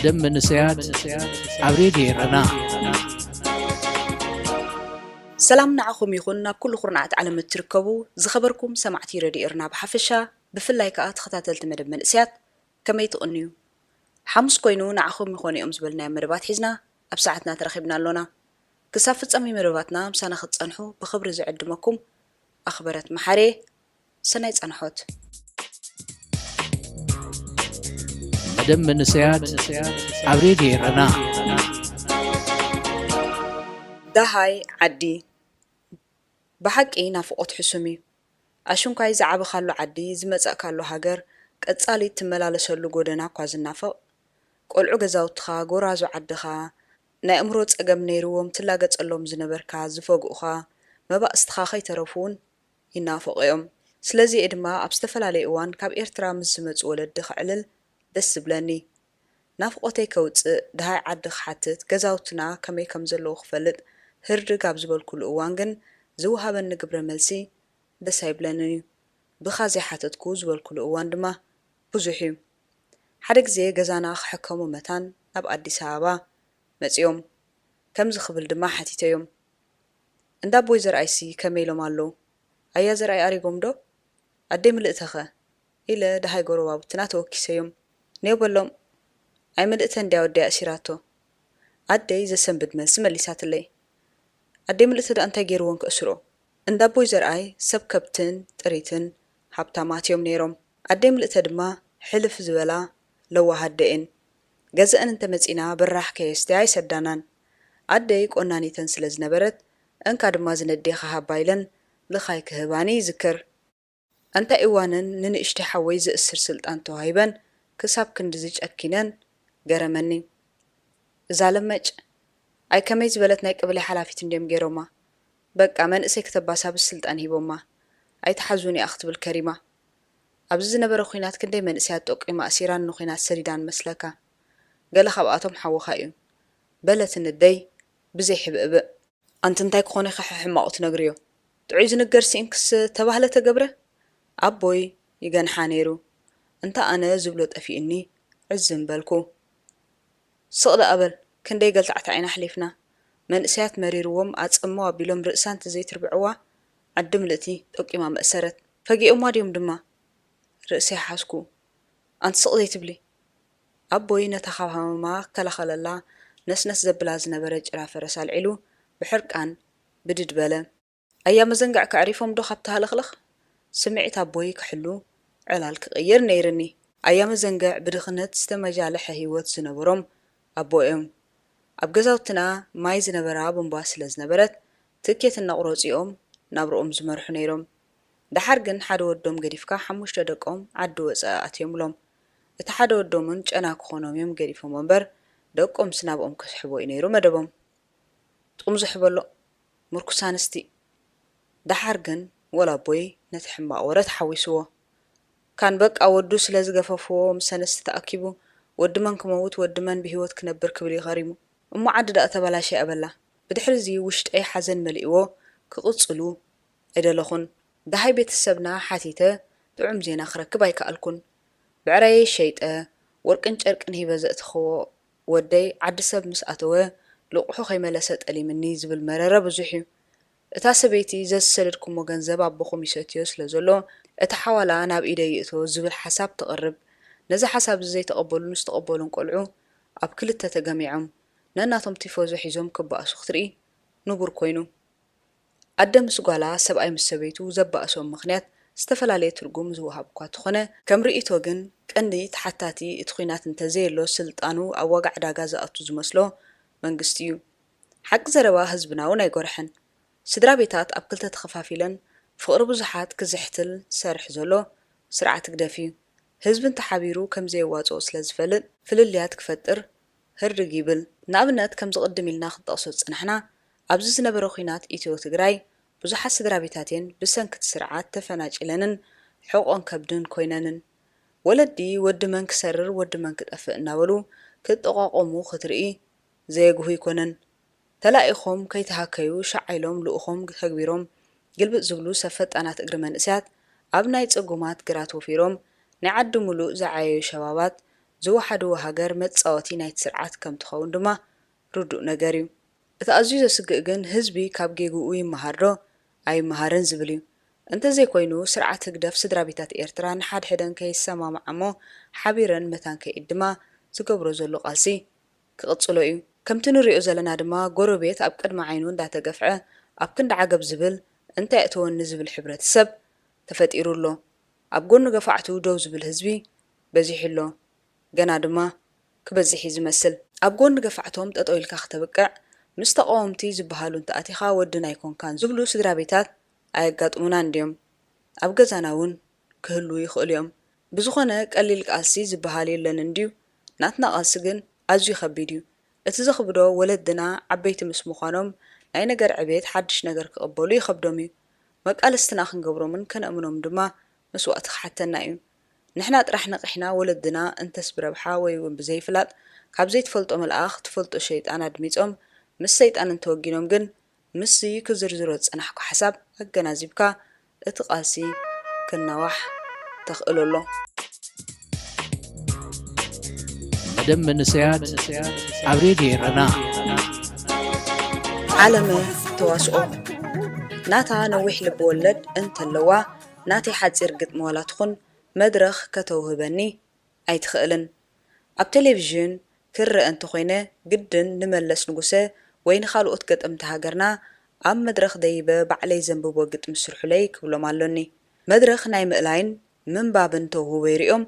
ደም መንእሰያት ኣብ ሬድዮ ኤረና። ሰላም ንዓኹም ይኹን ናብ ኩሉ ኩርናዓት ዓለም እትርከቡ ዝኸበርኩም ሰማዕቲ ሬድዮ ኤረና ብሓፈሻ፣ ብፍላይ ከኣ ተኸታተልቲ መደብ መንእሰያት ከመይ ትቕንዩ? ሓሙስ ኮይኑ ንዓኹም ይኾኑ እዮም ዝበልናዮም መደባት ሒዝና ኣብ ሰዓትና ተረኺብና ኣሎና። ክሳብ ፍጻሜ መደባትና ምሳና ክትጸንሑ ብኽብሪ ዝዕድመኩም ኣኽበረት መሓሬ። ሰናይ ጻንሖት። መደብ መንእሰያት ኣብ ሬድዮ ኤረና። ደሃይ ዓዲ። ብሓቂ ናፍቖት ሕሱም እዩ። ኣሽንኳይ ዝዓበኻሉ ዓዲ፣ ዝመጸእካሉ ሃገር፣ ቀጻሊ እትመላለሰሉ ጎደና እኳ ዝናፈቕ፣ ቆልዑ ገዛውትኻ፣ ጎራዙ ዓድኻ፣ ናይ ኣእምሮ ጸገም ነይርዎም ትላገጸሎም ዝነበርካ ዝፈግኡኻ መባእስትኻ ከይተረፉ እውን ይናፈቑ እዮም። ስለዚ እየ ድማ ኣብ ዝተፈላለየ እዋን ካብ ኤርትራ ምስ ዝመጹ ወለዲ ከዕልል ደስ ዝብለኒ። ናፍቖተይ ከውጽእ፣ ደሃይ ዓዲ ክሓትት፣ ገዛውትና ከመይ ከም ዘለዉ ክፈልጥ ህርድግ ኣብ ዝበልኩሉ እዋን ግን ዝወሃበኒ ግብረ መልሲ ደስ ኣይብለንን እዩ። ብኻ ዘይሓተትኩ ዝበልኩሉ እዋን ድማ ብዙሕ እዩ። ሓደ ግዜ ገዛና ክሕከሙ መታን ናብ ኣዲስ ኣበባ መጺኦም። ከምዚ ክብል ድማ ሓቲተዮም። እንዳ ኣቦይ ዘርኣይሲ ከመይ ኢሎም ኣለዉ? ኣያ ዘርኣይ ኣሪጎም ዶ? ኣደይ ምልእተኸ? ኢለ ደሃይ ጎረባብትና ተወኪሰዮም። ኔው በሎም። ኣይ ምልእተ እንድያ ወደይ ኣእሲራቶ። ኣደይ ዘሰንብድ መልሲ መሊሳትለይ። ኣደይ ምልእተ ደኣ እንታይ ገይርወን ከእስርኦ? እንዳ ኣቦይ ዘርኣይ ሰብ ከብትን ጥሪትን ሃብታማት እዮም ነይሮም። ኣደይ ምልእተ ድማ ሕልፍ ዝበላ ለዋህ ኣደ እየን። ገዘአን እንተመጺና ብራሕ ከየስትያ ኣይሰዳናን። ኣደይ ቆናኒተን ስለ ዝነበረት እንካ ድማ ዝነዴኻ ሃባ ኢለን ልኻይ ክህባኒ ይዝክር። ኣንታ እዋነን ንንእሽተይ ሓወይ ዘእስር ስልጣን ተዋሂበን ክሳብ ክንድዚ ጨኪነን ገረመኒ። እዛ ለመጭ ኣይ ከመይ ዝበለት ናይ ቀበሌ ሓላፊት እንድዮም ገይሮማ። በቃ መንእሰይ ክተባሳብስ ስልጣን ሂቦማ። ኣይትሓዙኒ እያ ክትብል ከሪማ። ኣብዚ ዝነበረ ኲናት ክንደይ መንእሰያት ጠቂማ ኣሲራን ንኲናት ሰዲዳን መስለካ። ገለ ካብኣቶም ሓውኻ እዩ። በለት ንደይ ብዘይ ሕብእብእ። ኣንቲ እንታይ ክኾን ኢኺ ሕማቑ ትነግርዮ? ጥዑይ ዝንገር ስኢንክስ ተባህለ ተገብረ? ኣቦይ ይገንሓ ነይሩ። እንተ ኣነ ዝብሎ ጠፊኡኒ ዕዝም በልኩ። ስቕ ደኣ በል፣ ክንደይ ገልታዕቲ ዓይና ኣሕሊፍና። መንእሰያት መሪርዎም ኣጸመው ኣቢሎም ርእሳ እንተዘይትርብዕዋ ዓዲ ምልእቲ ጠቂማ መእሰረት። ፈጊኦማ ድዮም ድማ? ርእሰይ ሓዝኩ። ኣንቲ ስቕ ዘይትብሊ? ኣቦይ ነታ ካብ ሃመማ ክከላኸለላ ነስነስ ዘብላ ዝነበረ ጭራ ፈረስ ኣልዒሉ ብሕርቃን ብድድ በለ። ኣያ መዘንግዕ ከዕሪፎም ዶ ካብቲ ሃለኽለኽ? ስምዒት ኣቦይ ክሕሉ ዕላል ክቕይር ነይርኒ። ኣያ መዘንግዕ ብድኽነት ዝተመጃለሐ ህይወት ዝነበሮም ኣቦ እዮም። ኣብ ገዛውትና ማይ ዝነበራ ቡንቧ ስለ ዝነበረት ትኬት እናቑረጹ እዮም ናብርኦም ዝመርሑ ነይሮም። ደሓር ግን ሓደ ወዶም ገዲፍካ ሓሙሽተ ደቆም ዓዲ ወጻኢ ኣትዮምሎም። እቲ ሓደ ወዶም እውን ጨና ክኾኖም እዮም ገዲፎሞ እምበር ደቆምስ ናብኦም ከስሕቦ እዩ ነይሩ መደቦም። ጥምዙሕ በሎ ምርኩስ ኣንስቲ። ደሓር ግን ወላ ኣቦይ ነቲ ሕማቕ ወረ ተሓዊስዎ። ካን በቃ ወዱ ስለ ዝገፈፍዎ ምስ ኣንስቲ ተኣኪቡ ወዲ መን ክመውት ወዲ መን ብህይወት ክነብር ክብል እዩ ከሪሙ። እሞ ዓዲ ደኣ ተበላሽያ በላ። ብድሕሪ እዚ ውሽጠይ ሓዘን መሊእዎ ክቕጽሉ ኣይደለኹን። ደሃይ ቤተሰብና ሓቲተ ጥዑም ዜና ክረክብ ኣይከኣልኩን። ብዕራየይ ሸይጠ ወርቅን ጨርቅን ሂበ ዘእተኽዎ ወደይ ዓዲ ሰብ ምስ ኣተወ ልቑሑ ከይመለሰ ጠሊምኒ ዝብል መረረ ብዙሕ እዩ። እታ ሰበይቲ ዘዝሰደድኩሞ ገንዘብ ኣቦኹም ይሰትዮ ስለ ዘሎ እቲ ሓዋላ ናብ ኢደይ ይእቶ ዝብል ሓሳብ ተቕርብ። ነዚ ሓሳብ እዚ ዘይተቐበሉን ዝተቐበሉን ቆልዑ ኣብ ክልተ ተገሚዖም ነናቶም ቲፎዞ ሒዞም ክበኣሱ ክትርኢ ንቡር ኮይኑ። ኣደ ምስ ጓላ፣ ሰብኣይ ምስ ሰበይቱ ዘባእሶም ምኽንያት ዝተፈላለየ ትርጉም ዝወሃብ እኳ ተኾነ፣ ከም ርእይቶ ግን ቀንዲ ተሓታቲ እቲ ኲናት እንተዘየሎ ስልጣኑ ኣብ ዋጋ ዕዳጋ ዝኣቱ ዝመስሎ መንግስቲ እዩ። ሓቂ ዘረባ ህዝብና እውን ኣይጎርሐን። ስድራ ቤታት ኣብ ክልተ ተኸፋፊለን ፍቕሪ ብዙሓት ክዝሕትል ዝሰርሕ ዘሎ ስርዓት ህግደፍ እዩ። ህዝቢ እንተሓቢሩ ከም ዘየዋጽኦ ስለ ዝፈልጥ ፍልልያት ክፈጥር ህርድግ ይብል። ንኣብነት ከምዚ ቅድም ኢልና ክንጠቕሶ ዝጸናሕና ኣብዚ ዝነበረ ኲናት ኢትዮ ትግራይ ብዙሓት ስድራ ቤታት እየን ብሰንኪ እቲ ስርዓት ተፈናጪለንን ሕቖን ከብድን ኮይነንን። ወለዲ ወዲ መን ክሰርር ወዲ መን ክጠፍእ እናበሉ ክጠቋቖሙ ክትርኢ ዘየግሁ ኣይኮነን። ተላኢኾም ከይተሃከዩ ሻዕ ኢሎም ልኡኾም ተግቢሮም ግልብጥ ዝብሉ ሰብ ፈጣናት እግሪ መንእሰያት ኣብ ናይ ጽጉማት ግራት ወፊሮም ናይ ዓዲ ሙሉእ ዝዓየዩ ሸባባት ዝወሓድዎ ሃገር መጻወቲ ናይቲ ስርዓት ከም ትኸውን ድማ ርዱእ ነገር እዩ። እቲ ኣዝዩ ዘስግእ ግን ህዝቢ ካብ ጌግኡ ይመሃር ዶ ኣይመሃርን ዝብል እዩ። እንተዘይኮይኑ ስርዓት ህግደፍ ስድራ ቤታት ኤርትራ ንሓድሕደን ከይሰማምዓ እሞ ሓቢረን መታን ከይእድማ ዝገብሮ ዘሎ ቃልሲ ክቕጽሎ እዩ። ከምቲ ንሪኦ ዘለና ድማ ጎረቤት ኣብ ቅድሚ ዓይኑ እንዳተገፍዐ ኣብ ክንዲ ዓገብ ዝብል እንታይ የእተወኒ ዝብል ሕብረተሰብ ተፈጢሩ ኣሎ። ኣብ ጎኒ ገፋዕቱ ደው ዝብል ህዝቢ በዚሑ ኣሎ። ገና ድማ ክበዝሕ እዩ ዝመስል። ኣብ ጎኒ ገፋዕቶም ጠጠው ኢልካ ክተብቅዕ ምስ ተቃወምቲ ዝበሃሉ እንተኣቲኻ ወድን ኣይኮንካን ዝብሉ ስድራ ቤታት ኣየጋጥሙናን ድዮም? ኣብ ገዛና እውን ክህልዉ ይኽእሉ እዮም። ብዝኾነ ቀሊል ቃልሲ ዝበሃል የለን እንድዩ። ናትና ቃልሲ ግን ኣዝዩ ከቢድ እዩ። እቲ ዘኽብዶ ወለድና ዓበይቲ ምስ ምዃኖም ናይ ነገር ዕቤት ሓድሽ ነገር ክቕበሉ ይኸብዶም እዩ። መቃልስትና ክንገብሮምን ከነእምኖም ድማ መስዋእቲ ክሓተና እዩ። ንሕና ጥራሕ ነቒሕና ወለድና እንተስ ብረብሓ ወይ እውን ብዘይፍላጥ ካብ ዘይትፈልጦ መልኣኽ ትፈልጦ ሸይጣን ኣድሚጾም ምስ ሰይጣን እንተወጊኖም ግን ምስዚ ክዝርዝሮ ዝጸናሕኩ ሓሳብ ኣገናዚብካ እቲ ቃልሲ ክናዋሕ ተኽእሎ ኣሎ። መደብ መንእሰያት ኣብ ሬድዮ ኤረና። ዓለመ ተዋስኦ ናታ ነዊሕ ልቢ ወለድ እንተለዋ ናተይ ሓጺር ግጥሚ ዋላ ትኹን መድረኽ ከተውህበኒ ኣይትኽእልን። ኣብ ቴሌቪዥን ክረአ እንተኾይነ ግድን ንመለስ ንጉሰ ወይ ንኻልኦት ገጠምቲ ሃገርና ኣብ መድረኽ ደይበ ባዕለይ ዘንብቦ ግጥሚ ስርሑለይ ክብሎም ኣሎኒ። መድረኽ ናይ ምእላይን ምንባብን ተውህቦ ይርእዮም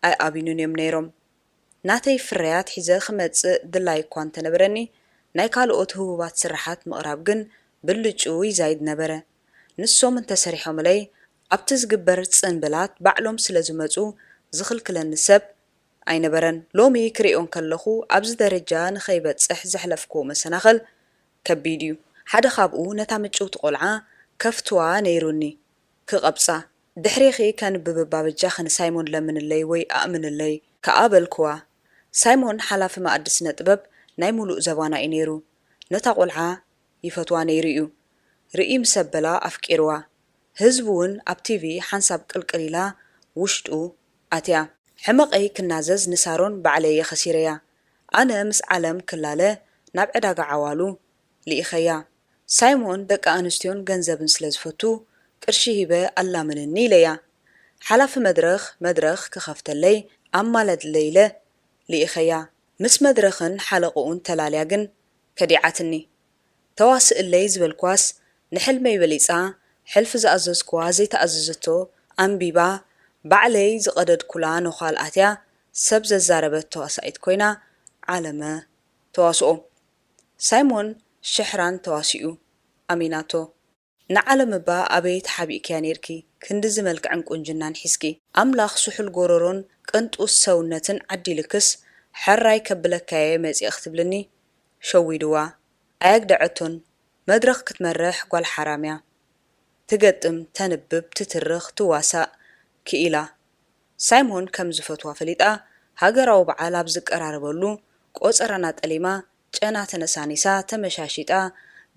ኣይኣቢኑን እዮም ነይሮም። ናተይ ፍርያት ሒዘ ክመጽእ ድላይ እኳ እንተነበረኒ ናይ ካልኦት ህቡባት ስርሓት ምቕራብ ግን ብልጭኡ ይዛይድ ነበረ። ንሶም እንተሰሪሖምለይ ኣብቲ ዝግበር ጽንብላት ባዕሎም ስለ ዝመጹ ዝኽልክለኒ ሰብ ኣይነበረን። ሎሚ ክሪኦ እንከለኹ ኣብዚ ደረጃ ንኸይበጽሕ ዘሕለፍክዎ መሰናኽል ከቢድ እዩ። ሓደ ካብኡ ነታ ምጭውቲ ቆልዓ ከፍትዋ ነይሩኒ ክቐብጻ። ድሕሬኺ ከንብብ እባ በጃኺ ንሳይሞን ለምንለይ ወይ ኣእምንለይ ከኣ በልክዋ። ሳይሞን ሓላፊ መኣዲ ስነ ጥበብ ናይ ሙሉእ ዘባና እዩ ነይሩ። ነታ ቆልዓ ይፈትዋ ነይሩ እዩ። ርእይ ምስ ኣበላ ኣፍቂርዋ። ህዝቢ እውን ኣብ ቲቪ ሓንሳብ ቅልቅል ኢላ ውሽጡ ኣትያ። ሕመቐይ ክናዘዝ ንሳሮን ባዕለይ እየ ከሲረያ። ኣነ ምስ ዓለም ክላለ ናብ ዕዳጋ ዓዋሉ ልኢኸያ። ሳይሞን ደቂ ኣንስትዮን ገንዘብን ስለ ዝፈቱ ቅርሺ ሂበ ኣላምንኒ ኢለያ። ሓላፊ መድረኽ መድረኽ ክኸፍተለይ ኣማለድለይ ኢለ ልኢኸያ። ምስ መድረኽን ሓለቕኡን ተላልያ ግን ከዲዓትኒ። ተዋስእለይ ዝበልኳስ ንሕልመይ በሊጻ ሕልፊ ዝኣዘዝክዋ ዘይተኣዘዘቶ ኣንቢባ ባዕለይ ዝቐደድኩላ ነዃል ኣትያ ሰብ ዘዛረበት ተዋሳኢት ኮይና ዓለመ ተዋስኦ። ሳይሞን ሽሕራን ተዋሲኡ ኣሚናቶ። ንዓለም እባ ኣበይ ተሓቢእክያ ኔርኪ ክንድዚ መልክዕን ቁንጅናን ሒዝኪ። ኣምላኽ ስሑል ጎረሮን ቅንጡስ ሰውነትን ዓዲልክስ ሕራይ ከብለካየ መጺእ ክትብልኒ ሸዊድዋ። ኣየግደዐቶን መድረኽ ክትመርሕ ጓል ሓራምያ። ትገጥም፣ ተንብብ፣ ትትርኽ፣ ትዋሳእ ክኢላ። ሳይሞን ከም ዝፈትዋ ፈሊጣ ሃገራዊ በዓል ኣብ ዝቀራረበሉ ቆጸራና ጠሊማ ጨና ተነሳኒሳ ተመሻሺጣ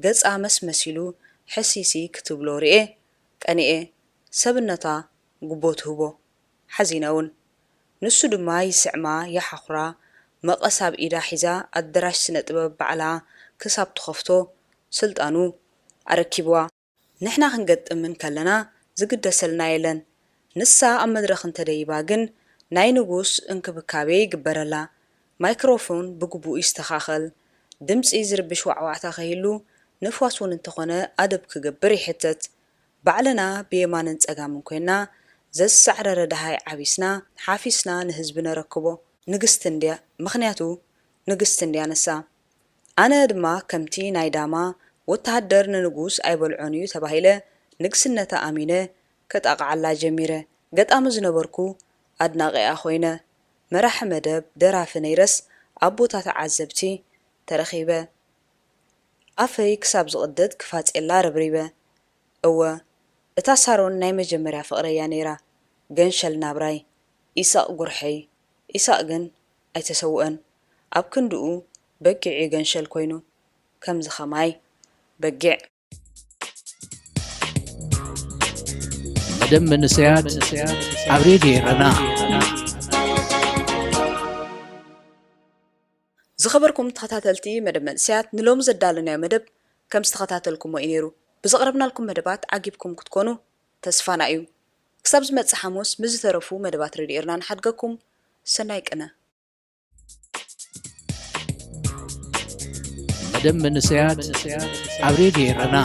ገጻ መስመሲሉ ሕሲሲ ክትብሎ ርኤ ቀኒኤ። ሰብነታ ጉቦ ትህቦ። ሓዚነ እውን። ንሱ ድማ ይስዕማ፣ ይሓኹራ፣ መቐስ ኣብ ኢዳ ሒዛ ኣደራሽ ስነ ጥበብ ባዕላ ክሳብ ትኸፍቶ ስልጣኑ ኣረኪብዋ። ንሕና ክንገጥም እንከለና ዝግደሰልና የለን። ንሳ ኣብ መድረኽ እንተደይባ ግን ናይ ንጉስ እንክብካቤ ይግበረላ። ማይክሮፎን ብግቡእ ይስተኻኸል። ድምጺ ዝርብሽ ዋዕዋዕታ ከይህሉ ንፋስ እውን እንተኾነ ኣደብ ክገብር ይሕተት። ባዕልና ብየማንን ጸጋምን ኮይና ዘሳዕረረ ደሃይ ዓቢስና ሓፊስና ንህዝቢ ነረክቦ። ንግስቲ እንድያ፣ ምኽንያቱ ንግስቲ እንድያ ንሳ። ኣነ ድማ ከምቲ ናይ ዳማ ወተሃደር ንንጉስ ኣይበልዖን እዩ ተባሂለ ንግስነታ ኣሚነ ከጣቕዓላ ጀሚረ። ገጣሚ ዝነበርኩ ኣድናቒኣ ኮይነ። መራሒ መደብ፣ ደራፊ ነይረስ ኣብ ቦታ ተዓዘብቲ ተረኺበ። ኣፈይ ክሳብ ዝቕደድ ክፋጼላ ረብሪበ። እወ፣ እታ ሳሮን ናይ መጀመርያ ፍቕረይ እያ ነይራ። ገንሸል ናብራይ፣ ኢሳቕ ጉርሐይ። ኢሳቕ ግን ኣይተሰውእን። ኣብ ክንድኡ በጊዕ እዩ ገንሸል ኮይኑ። ከምዚ ኸማይ በጊዕ። መደብ መንእሰያት ኣብ ሬድዮ ኤረና። ዝኸበርኩም ተኸታተልቲ መደብ መንእሰያት፣ ንሎሚ ዘዳለናዮ መደብ ከም ዝተኸታተልኩሞ እዩ ነይሩ። ብዘቕረብናልኩም መደባት ዓጊብኩም ክትኮኑ ተስፋና እዩ። ክሳብ ዝመጽእ ሓሙስ ምስ ዝተረፉ መደባት ሬድዮ ኤረና ንሓድገኩም። ሰናይ ቅነ። መደብ መንእሰያት ኣብ ሬድዮ ኤረና።